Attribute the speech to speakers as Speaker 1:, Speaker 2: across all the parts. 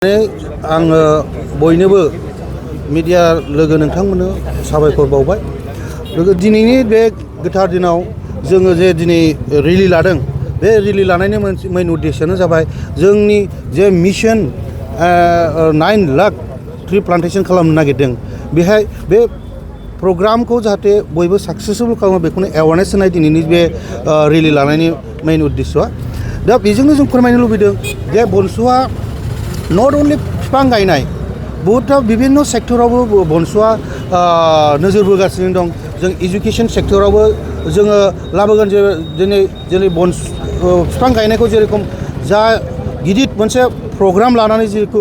Speaker 1: आङो बयनोबो मिडिया लोगो नोंथांमोननो साबायखर बावबाय। लोगो दिनैनि बे गोथार दिनाव जोङो जे दिनै रेलि लादों, बे रेलि लानायनि मोनसे मेन उद्देश्यआनो जाबाय जोंनि जे मिशन 9 लाख ट्री प्लान्टेशन खालामनो नागिरदों। बेहाय बे प्रग्रामखौ जाहाथे बयबो साक्सेसफुल खालामो बेखौनो एवारनेस होनाय दिनैनि बे रेलि लानायनि मेन उद्देश्यआ। दा बेजोंनो जों फोरमायनो लुबैदों जे बनसुआ नट अनलि बिफां गायनाय, बहुतथा बिभिन्न सेक्टरावबो बनसुआ नोजोर बोगासिनो दं। जों एजुकेशन सेक्टरावबो जोङो लाबोगोन। दिनै बिफां गायनायखौ जेरेखम जा गिदिर मोनसे प्रग्राम लानानै जेखौ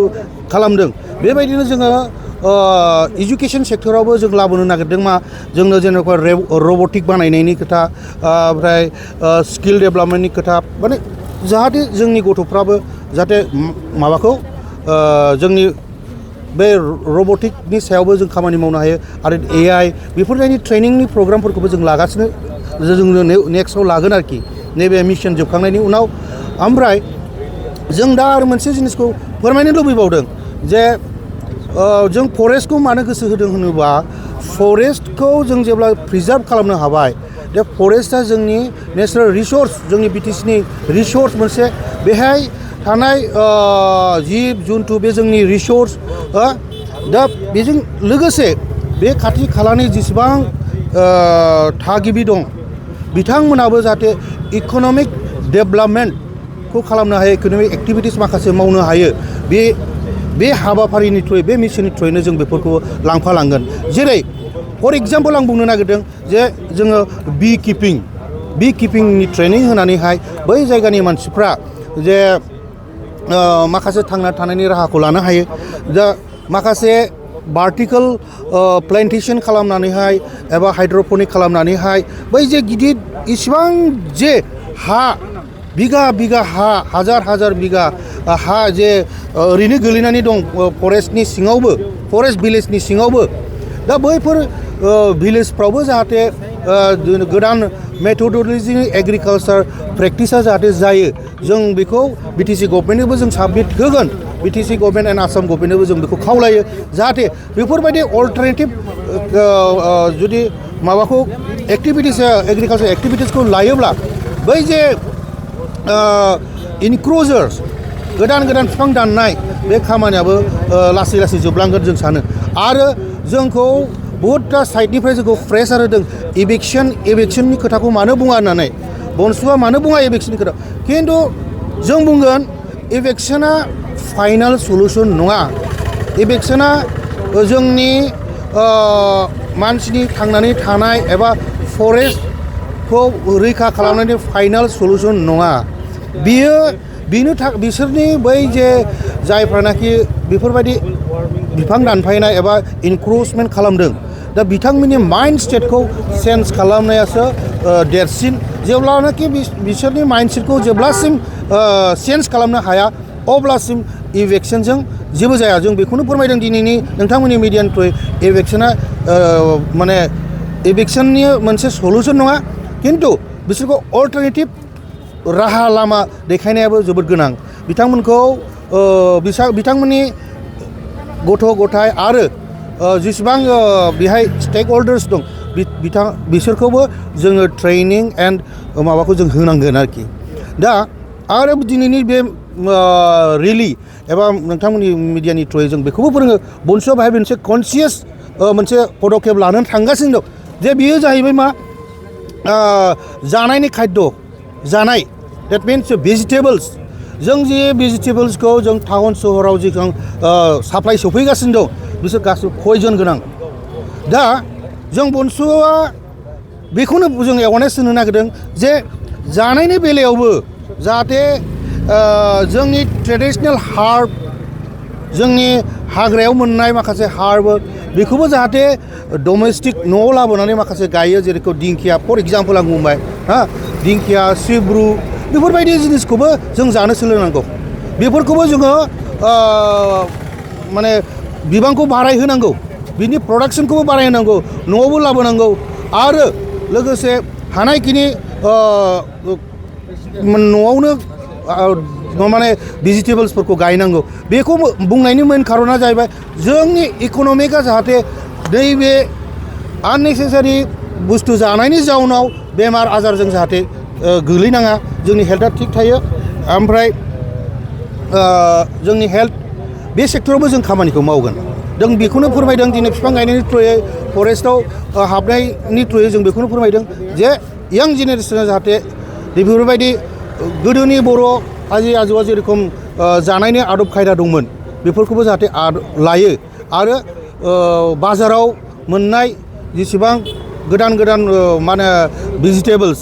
Speaker 1: खालामदों, बेबायदिनो जोङो एजुकेशन सेक्टरावबो जों लाबोनो नागिरदों। जोंनो जेनेबा रबटिक बानायनायनि खोथा, ओमफ्राय स्किल डेभेलपमेन्टनि खोथा, माने जाहाथे जोंनि गथ'फ्राबो जाहाथे माबाखौ जोंनि बे रबटिकनि सायावबो जों खामानि मावनो हायो आरो AI बेफोरबायदि ट्रेनिंनि प्रग्रामफोरखौबो जों लागासिनो, जोंनो नेक्स्टआव लागोन आरोखि नैबे मिशन जोबखांनायनि उनाव। ओमफ्राय जों दा आरो मोनसे जिनिसखौ फोरमायनो लुबैबावदों जे जों फरेस्टखौ मानो गोसो होदों होनोबा, फरेस्टखौ जों जेब्ला प्रिजार्भ खालामनो हाबाय, दा फरेस्टआ जोंनि नेचेरेल रिसोर्स, जोंनि BTCनि रिसोर्स मोनसे। बेहाय थानाय जिब जुन्थु बे जोंनि रिसोर्स। दा बेजों लोगोसे बे खाथि खालानि जेसेबां थागिबि दं बिथांमोनाबो जाहाथे इक'नमिक डेभेलपमेन्टखौ खालामनो हायो, इक'नमिक एक्टिभिटिस माखासे मावनो हायो। बे हाबाफारिनि थ्रुयै, बे मिशननि थ्रुयैनो जों बेफोरखौ लांफालांगोन। जेरै फर एग्जाम्पल आं बुंनो नागिरदों जे जोङो बि किपिंनि ट्रेनिं होनानैहाय बै जायगानि मानसिफ्रा जे माखासे थांना थानायनि राहाखौ लानो हायो। दा माखासे भार्टिकेल प्लान्टेशन खालामनानैहाय एबा हाइड्र'पनिक खालामनानैहाय बै जे गिदिर इसिबां जे हा, बिगा हा, हाजार बिगा हा जे ओरैनो गोलैनानै दं फरेस्टनि सिङावबो, फरेस्ट भिलेजनि सिङावबो, दा बैफोर भिलेजफ्रावबो जाहाथे गोदान मेथडलजिनि एग्रिकालचार प्रेक्टिसा जाहाथे जायो, जों बेखौ BTC गभर्नमेन्टनोबो जों साबमिट होगोन। BTC गभर्नमेन्ट एन्ड आसाम गभर्नमेन्टनोबो जों बेखौ खावलायो जाहाथे बेफोरबायदि अल्टारनेटिभ जुदि माबाखौ एक्टिभिटिस, एग्रिकालचार एक्टिभिटिसखौ लायोब्ला बै जे इनक्रोचार्स, गोदान बिफां दाननाय, बे खामानियाबो लासै जोबलांगोन जों सानो। आरो जोंखौ बहुतथा साइडनिफ्राय जोंखौ प्रेसार होदों एभिक्सननि खोथाखौ मानो बुङा होननानै। बनसुआ मानो बुङा एभिक्सननि खोथा? खिन्थु जों बुंगोन एभिक्सना फाइनाल सलुसन नङा। एभिक्सना जोंनि मानसिनि थांनानै थानाय एबा फरेस्टखौ रैखा खालामनायनि फाइनाल सलुसन नङा। बिसोरनि बै जे जायफ्रानाखि बेफोरबायदि बिफां दानफायनाय एबा इनक्रोचमेन्ट खालामदों, दा बिथांमोननि माइन्ड स्टेटखौ चेन्ज खालामनायासो देरसिन। जेब्लानाखि बिसोरनि माइन्ड सेटखौ जेब्लासिम चेन्ज खालामनो हाया, अब्लासिम इभिक्सनजों जेबो जाया। जों बेखौनो फोरमायदों दिनैनि नोंथांमोननि मिडियानि थ्रुयै, माने इभिक्सननि मोनसे सलुसन नङा, खिन्थु बिसोरखौ अल्टारनेटिभ राहा लामा देखायनायाबो जोबोद गोनां। बिथांमोननि गथ' गथाय आरो जेसेबां बेहाय स्टेक हल्डार्स दं, बिसोरखौबो जोङो ट्रेनिं एन्ड माबाखौ जों होनांगोन आरोखि। दा आरो दिनैनि बे रेलि एबा नोंथांमोननि मिडियानि थ्रुयै जों बेखौबो फोरोङो, बनसुआ बाहाय मोनसे कनसियास मोनसे पदक्षेप लानानै थांगासिनो दं। जे बेयो जाहैबाय जानायनि खाद्य जानाय, देट मिन्स भेजिटेबोल्स। जों जे भेजिटेबोल्सखौ जों टाउन सहराव जेसेबां साप्लाइ सफैगासिनो दं, बिसोर गासिबो पयजन गोनां। दा जों बनसुआ बेखौनो जों एवारनेस होनो नागिरदों जे जानायनि बेलायावबो जाहाथे जोंनि ट्रेडिशनेल हार्ब, जोंनि हाग्रायाव मोननाय माखासे हार्ब, बेखौबो जाहाथे डमेस्टिक न'आव लाबोनानै माखासे गायो। जेरेखम दिंखिया, फर एग्जाम्पल आं बुंबाय, दिंखिया, सिब्रु, बेफोरबायदि जिनिसखौबो जों जानो सोलोंनांगौ। बेफोरखौबो जोङो माने बिबांखौ बारायहोनांगौ, बिनि प्रडाक्सनखौबो बारायहोनांगौ, न'आवबो लाबोनांगौ। आरो लोगोसे हानायखिनि न'आवनो माने भेजिटेबल्सफोरखौ गायनांगौ बेखौ बुंनायनि मेन खारना जाहैबाय जोंनि इक'नमिकआ जाहाथे नैबे आननेसेसारि बुस्थु जानायनि जाउनाव बेमार आजारजों जाहाथे गोलैनाङा जोंनि हेल्थआ थिग थायो ओमफ्राय जोंनि हेल्थ बे सेक्टरावबो जों खामानिखौ मावगोन जों बेखौनो फोरमायदों दिनै बिफां गायनायनि थ्रुयै फरेस्टआव हाबनायनि थ्रुयै जों बेखौनो फोरमायदों जे यां जेनेरेसना जाहाथे बेफोरबायदि गोदोनि बर' आजै आजौआ जेरेखम जानायनि आदब खायदा दंमोन बेफोरखौबो जाहाथे लायो आरो बाजाराव मोननाय जेसेबां गोदान गोदान मा होनो भेजिटेबल्स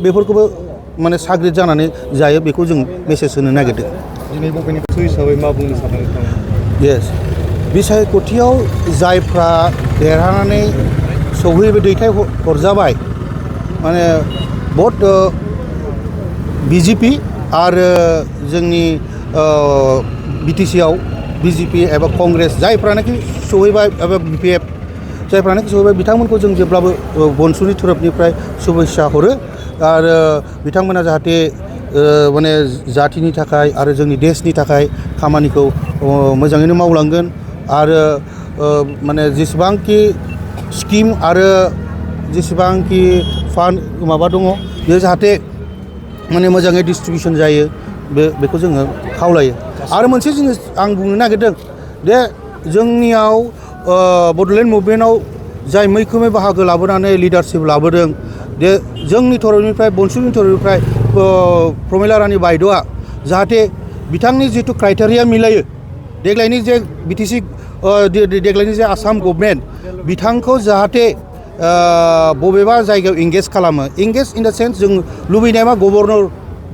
Speaker 1: बेफोरखौबो माने साग्रिद जानानै जायो बेखौ जों मेसेज होनो नागिरदों
Speaker 2: दिनै बबेनिफ्राय हिसाबै मा बुंनो सानदों नोंथाङा
Speaker 1: येस बिसायख'थियाव जायफ्रा देरहानानै दैथाय हरजाबाय माने बहुत बिजेपि आरो जोंनि बिटिसिआव बिजेपि एबा कंग्रेस जायफ्रानाखि सहैबाय एबा बिपिएफ जायफ्रानाखि सहैबाय बिथांमोनखौ जों जेब्लाबो बनसुनि थरफनिफ्राय शुभेच्छा हरो आरो बिथांमोना जाहाथे माने जातिनि थाखाय आरो जोंनि देशनि थाखाय खामानिखौ मोजाङैनो मावलांगोन आरो माने जेसेबांखि स्किम आरो जेसेबांखि फान्ड माबा दङ बे जाहाथे माने मोजाङै डिस्ट्रिबिउसन जायो बेखौ जोङो खावलायो आरो मोनसे जिनिस आं बुंनो नागिरदों जे जोंनियाव बड'लेण्ड मुभमेन्टआव जाय मैखोमै बाहागो लाबोनानै लिडारशिप लाबोदों जे जोंनि थरफनिफ्राय बनसुनि थरफनिफ्राय प्रमिला रानी बायद'आ जाहाथे बिथांनि जिथु क्राइटेरिया मिलायो देग्लायनि जे बिटिसि देग्लायनि जे आसाम गभर्नमेन्ट बिथांखौ जाहाथे बबेबा जायगायाव इंगेज खालामो इंगेज इन दा सेन्स जों लुबैनाय मा गभर्नर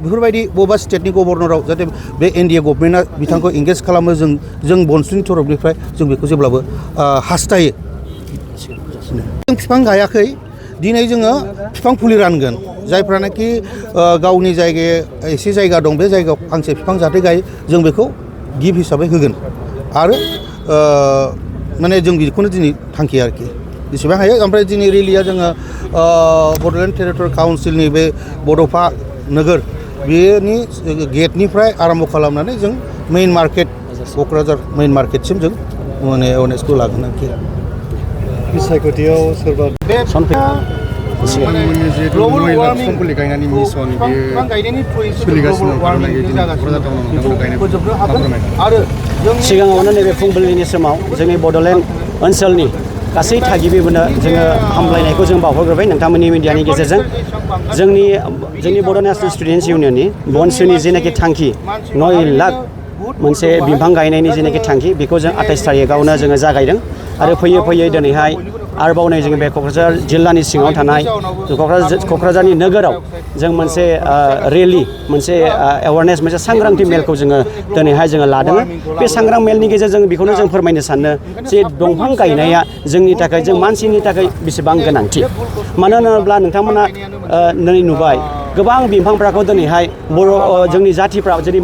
Speaker 1: बेफोरबायदि बबेबा स्टेटनि गभर्नराव जाहाथे बे एनडिए गभर्नमेन्टआ बिथांखौ इंगेज खालामो जों बनसुनि थरफनिफ्राय जों बेखौ जेब्लाबो हास्थायो जों बिफां गायाखै दिनै जोङो बिफां फुलि रानगोन जायफ्रानाखि गावनि जायगायाव एसे जायगा दं बे जायगायाव फांसे बिफां जाहाथे गायो जों बेखौ गिफ्ट हिसाबै होगोन आरो माने जों बेखौनो दिनै थांखि आरोखि जेसेबां हायो ओमफ्राय दिनै रेलिया जोङो बड'लेण्ड टेरिट'रियेल काउन्सिलनि बे बड'फा नोगोर बेनि गेटनिफ्राय आरम्भ खालामनानै जों मेइन मार्केट क'क्राझार मेइन मार्केटसिम जों माने एवारनेसखौ लागोन आरोखि
Speaker 2: बिसायख'थियाव सोरबा
Speaker 1: बे
Speaker 2: नोंथांमोननि जिहेतु बिफां फुलि गायनायनि मिसन बेयो सोलिगासिनो दं
Speaker 3: सिगाङावनो नैबे फुंबिलिनि समाव जोंनि बड'लेण्ड ओनसोलनि गासै थागिबिफोरनो जोङो हामलायनायखौ जों बावहरग्रोबाय नोंथांमोननि मिडियानि गेजेरजों जोंनि बड' नेशनेल स्टुडेन्टस इउनियननि बनसुनि जेनाखि थांखि 9 लाख मोनसे बिफां गायनायनि जेनाखि थांखि बेखौ जों 28 थारिखआवनो जोङो जागायदों आरो फैयै फैयै दिनैहाय आरोबाव नै जोङो बे क'क्राझार जिल्लानि सिङाव थानाय क'क्राझारनि नोगोराव जों मोनसे रेलि मोनसे एवारनेस मोनसे सांग्रांथि मेलखौ जोङो दिनैहाय जोङो लादों बे सांग्रां मेलनि गेजेरजों बेखौनो जों फोरमायनो सानो जे दंफां गायनाया जोंनि थाखाय जों मानसिनि थाखाय बेसेबां गोनांथि मानो होनोब्ला नोंथांमोना नै नुबाय गोबां बिफांफोरखौ दिनैहाय जोंनि जातिफ्रा जोंनि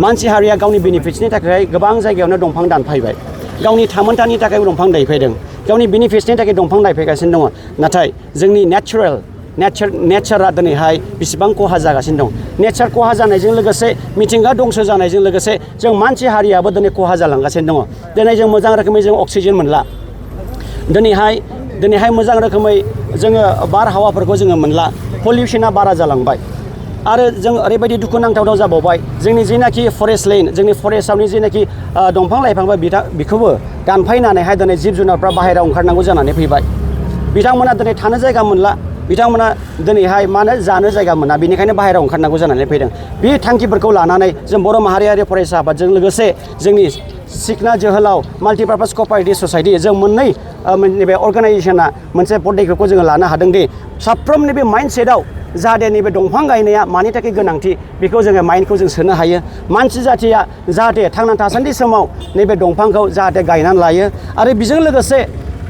Speaker 3: मानसि हारिया गावनि बेनिफिट्सनि थाखाय गोबां जायगायावनो दंफां दानफायबाय गावनि थामोनथानि थाखाय दंफां गायफैदों गावनि बेनिफिट्सनि थाखाय दंफां गायफैगासिनो दङ नाथाय जोंनि नेचारा दिनैहाय बेसेबां खहा जागासिनो दं नेचार खहा जानायजों लोगोसे मिथिंगा दंस जानायजों लोगोसे जों मानसि हारियाबो दिनै खहा जालांगासिनो दङ दिनै जों मोजां रोखोमै जों अक्सिजेन मोनला दिनैहाय मोजां रोखोमै जोङो बारहावाफोरखौ जोङो मोनला पलिउसना बारा जालांबाय आरो जों ओरैबायदि दुखुनांथाव जाबावबाय जोंनि जेनाखि फरेस्ट लेन्ड जोंनि फरेस्टआवनि जेनाखि दंफां लाइफांबा बेखौबो दानफायनानैहाय दिनै जिब जुनारफ्रा बाहेरायाव ओंखारनांगौ जानानै फैबाय बिथांमोना दिनै थानो जायगा मोनला बिथांमोना दिनैहाय मानो जानो जायगा मोना बेनिखायनो बाहेरायाव ओंखारनांगौ जानानै फैदों बे थांखिफोरखौ लानानै जों बर' माहारियारि फरायसा आफादजों लोगोसे जोंनि सिखना जोहोलाव माल्टिपार्पास क'पारेटिभ ससाइटि जों मोननै नैबे अर्गानाइजेसना मोनसे पदक्षेपखौ जोङो लानो हादों दि साफ्रोमनि बे माइन्डसेटआव जाहाथे नैबे दंफां गायनाया मानि थाखाय गोनांथि बेखौ जोङो माइन्डखौ जों सोनो हायो मानसि जाथिया जाहाथे थांना थासान्दि समाव नैबे दंफांखौ जाहाथे गायनानै लायो आरो बेजों लोगोसे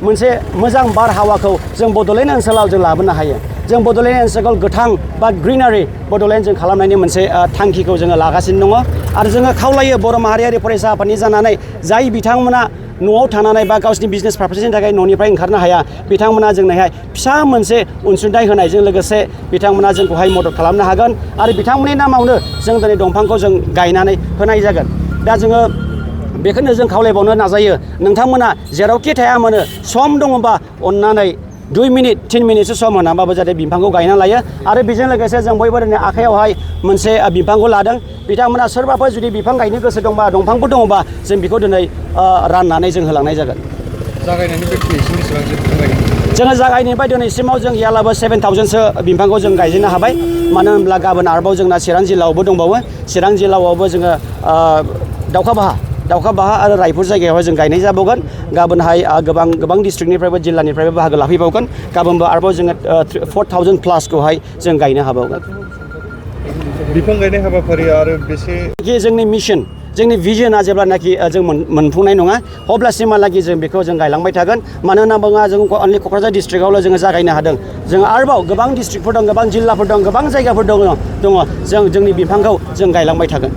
Speaker 3: मोनसे मोजां बारहावाखौ जों बड'लेण्ड ओनसोलाव जों लाबोनो हायो जों बड'लेण्ड ओनसोलखौ गोथां बा ग्रिनारि बड'लेण्ड जों खालामनायनि मोनसे थांखिखौ जोङो लागासिनो दङ आरो जोङो खावलायो बर' माहारियारि फरायसा आफादनि जानानै जाय बिथांमोना न'आव थानानै बा गावसिनि बिजनेस पारपसनि थाखाय न'निफ्राय ओंखारनो हाया बिथांमोना जोंनोहाय फिसा मोनसे अनसुंथाइ होनायजों लोगोसे बिथांमोना जोंखौहाय मदद खालामनो हागोन आरो बिथांमोननि नामावनो जों दिनै दंफांखौ जों गायनानै होनाय जागोन दा जोङो बेखौनो जों खावलायबावनो नाजायो नोंथांमोना जेरावखि थाया मानो सम दङबा अननानै 2 मिनिट 3 मिनिटसो सम होनाबाबो जाहाथे बिफांखौ गायना लायो आरो बेजों लोगोसे जों बयबो दिनै आखायावहाय मोनसे बिफांखौ लादों बिथांमोना सोरबाफोर जुदि बिफां गायनो गोसो दंबा दंफांफोर दङबा जों बेखौ दिनै राननानै जों होलांनाय जागोन
Speaker 2: जागायनायनिफ्राय दिनैसिम बेसेबांसो बिफां गायदों
Speaker 3: जोङो जागायनायनिफ्राय दिनैसिमाव जों गैयालाबो 7,000सो बिफांखौ जों गायजेननो हाबाय मानो होनब्ला गाबोन आरोबाव जोंना चिरां जिल्लायावबो दंबावो चिरां जिल्लायावबो जोङो दाउखा बाहा आरो रायपुर जायगायावहाय जों गायनाय जाबावगोन गाबोनहाय गोबां डिस्ट्रिक्टनिफ्रायबो जिल्लानिफ्रायबो बाहागो लाफैबावगोन गाबोनबो आरोबाव जोङो 4,000 प्लासखौहाय जों गायनो हाबावगोन
Speaker 2: बिफां गायनाय हाबाफारिया आरो बेसे
Speaker 3: जोंनि मिशन जोंनि भिजनआ जेब्लानाखि जों मोनफुंनाय नङा अब्लासिमहालागि जों बेखौ जों गायलांबाय थागोन मानो होनना बुङोब्ला जों अनलि क'क्राझार डिस्ट्रिक्टआवल' जोङो जागायनो हादों जों आरोबाव गोबां डिस्ट्रिक्टफोर दं गोबां जिल्लाफोर दं गोबां जायगाफोर दङ जों जोंनि बिफांखौ जों गायलांबाय थागोन